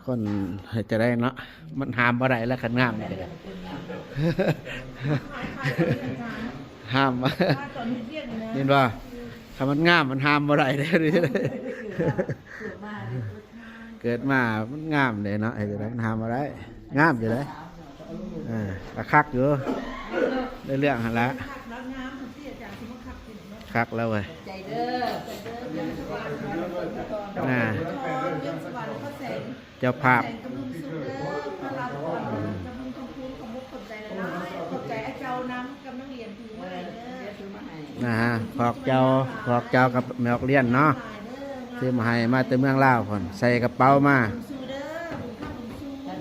ຄົນເຮັດຈັ່ງໃດເນາະ ມັນຫ້າມບໍ່ໄດ້ແລ້ວ ຄັນງາມນີ້ກໍໄດ້ ຫ້າມ ເຫັນບໍ່ ຄັນມັນງາມມັນຫ້າມບໍ່ໄດ້ເດ້ ເກີດມາມັນງາມເດ້ເນາະ ເຮັດຈັ່ງໃດມັນຫ້າມບໍ່ໄດ້ ງາມຢູ່ເດ້ ເອີ ກໍຄັກຢູ່ ໃນເລື່ອງຫັ້ນລະ ຄັກແລ້ວເວີ້ຍ ໃຈເດີ ອ່າ ເຈົ້າພາບ ນະຮະ ພວກເຈົ້າ ພວກເຈົ້າກັບແມ່ອອກລຽນເນາະ ຊື້ມາໃຫ້ ມາແຕ່ເມືອງລາວພຸ້ນ ໃສ່ກະເປົາມາ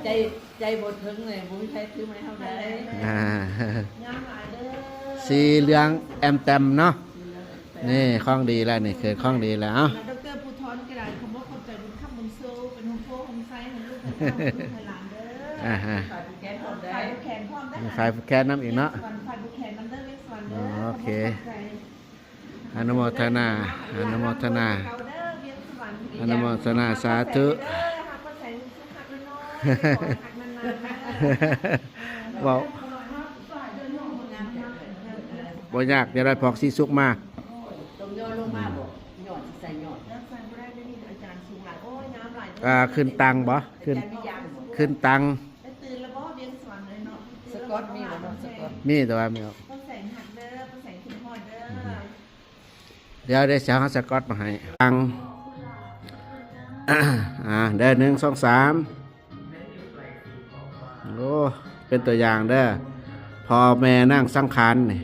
ໃຈ ໃຈບໍ່ເຖິງເລີຍ ບໍ່ມີໃຜຖືມາໃຫ້ເຮົາໄດ້ ອ່າ ສີເຫຼືອງແອມແຕມເນາະ ນີ້ຂອງດີແລ້ວ ນີ້ຄືຂອງດີແລ້ວ ເອົ້າ ດອກເຕີ ພູທອນ ກໍໄດ້ ຂອບອົກຂອບໃຈບຸນຄຳບຸນຊູ ເປັນໂຮມໂພໂຮມໄຊໃຫ້ລູກໃຫ້ເຕົ້າ ໃຫ້ລູກໃຫ້ຫຼານເດີ ອ່າຮະ ຝາກຜູກແຂນພ້ອມເດີ ຝາກຜູກແຂນນຳອີກເນາະ ຝາກຜູກແຂນນຳເດີ ວຽງສະຫວັນເດີ ໂອເຄ ຂອບໃຈ ອະນຸໂມທະນາ ອະນຸໂມທະນາ ອະນຸໂມທະນາ ສາທຸ ເວົ້າ ບໍ່ຍາກ ດຽວໄດ້ພອກສີສຸກມາ ຕ້ອງຍໍລົງມາບໍ່? ຍອດ ຊິໃສ່ຍອດ ຍັງໃສ່ບໍ່ໄດ້ເດ້ ອາຈານສູງຫຼາຍ ໂອ້ຍ ງາມຫຼາຍ ອ່າ ຂຶ້ນຕັງບໍ່? ຂຶ້ນ ຂຶ້ນຕັງ ໄດ້ຕື່ນແລ້ວບໍ່ ວຽງສະຫວັນເອີຍເນາະ? ສະກອດມີບໍ່ເນາະ? ສະກອດ ມີ ແຕ່ວ່າມີ ປ້າແສງຮັກເດີ ປ້າແສງຄິດຮອດເດີ ດຽວ ດຽວຊິເອົາສະກອດມາໃຫ້ ຕັງ ອ່າ ເດີ ໜຶ່ງ ສອງ ສາມ ໂອ້ ເປັນຕົວຢ່າງເດີ ພໍ່ແມ່ນາງສັງຂານນີ້